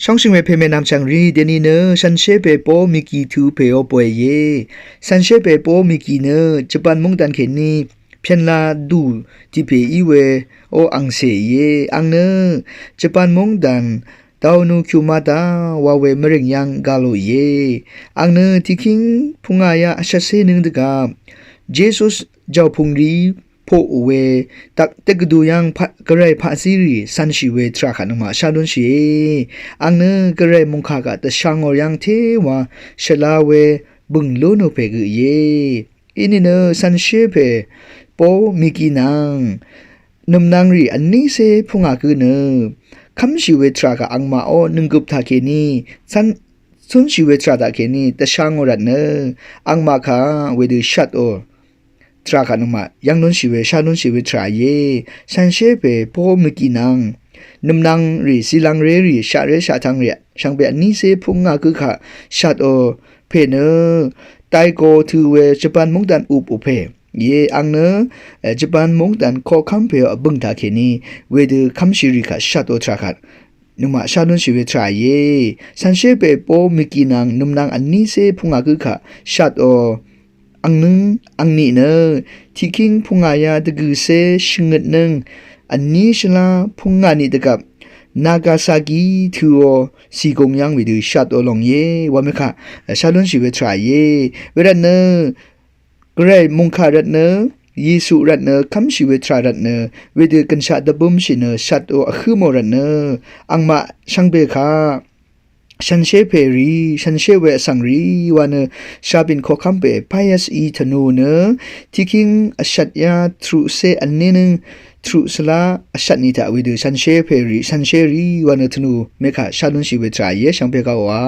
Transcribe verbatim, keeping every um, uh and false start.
Shóngshø̀ng we pè mènvm chv̀ngrì dèní nø shànshér pè Pol Miki tø̄ pè ó bòe íe. Shànshér pè Pol Miki nø Japan mungdàn kèní pyv̀nlá dù tiq pè í we ó angcè íe. Àng nø Japan mungdàn Dawnu Kyumada wa we mvrìng yv́ng gvlò íe. Àng nø tiqkíng pungà yá vshvtcé nøng dvgvp Jisu jàupung rì poq we dvk dvgvdu yv́ng gvray paqzí rì cv̄nshì we tvrà kaq nøngmaq shá lúnshìe. Àng nø gvray mòngkà kaq dvshà ngò yv́ng téwa shvla we bø̀ng lú nò pè gø íe. Inìnø shànshér pè Pol Miki nvng nø̀mnvng rì vnícé pungà gø nø kv́mshì we tvrà kaq àngmaq ó nønggøp taqkèní cv̄n cúnshì we tvrà taqkèní dvshà ngò rvt nø àngmaq kaq wedø shvt ò tvrà kaq nøngmaq yv́ng lúnshì we shá lúnshì we tvrà íe. Shànshér pè Pol Miki nvng nø̀mnvng rì zìlvngré rì shaqré shaqtvng rì shvngbe vnícé pungà gø kaq shvt ò pè nø Taiko tø̄ we Japan mungdàn upò pè íe. Àng nø Japan mungdàn koqkv́m pè ó vbø̀ng taqkèní wedø kv́mshì rì kaq shvt ò tvrà kaq nøngmaq shá lúnshì we tvrà íe. Shànshér pè Pol Miki nvng nø̀mnvng vnícé pungà gø kaq shvt ò àng nøng àngní nø tiqkíng pungà yá dvgø̀cé shvngøt nøng vní shvlá pungà ní dvgvp Nagasaki tø̄ ó cìgùng yv́ng wedø shvt ò lòng íe. Wamekaq shá lúnshì we tvrà íe. Wervt nø gvray mòngkà rvt nø Yesu rvt nø kv́mshì we tvrà rvt nø wedø gønshaq dvbǿmshì nø shvt ò vhǿ mò rvt nø àngmaq shvngbe kaq shànshér pè rì shànshér we vsv̀ng rì wa nø shàbìn koqkv́m pè Pius í tvnù nø tiqkíng vshvt yá truqcé vní nøng truq shvlá vshvt ní taq wedø shànshér pè rì shànshér rì wa nø tvnù mekaq shá lúnshì we tvrà íe shvngbe kaq wa.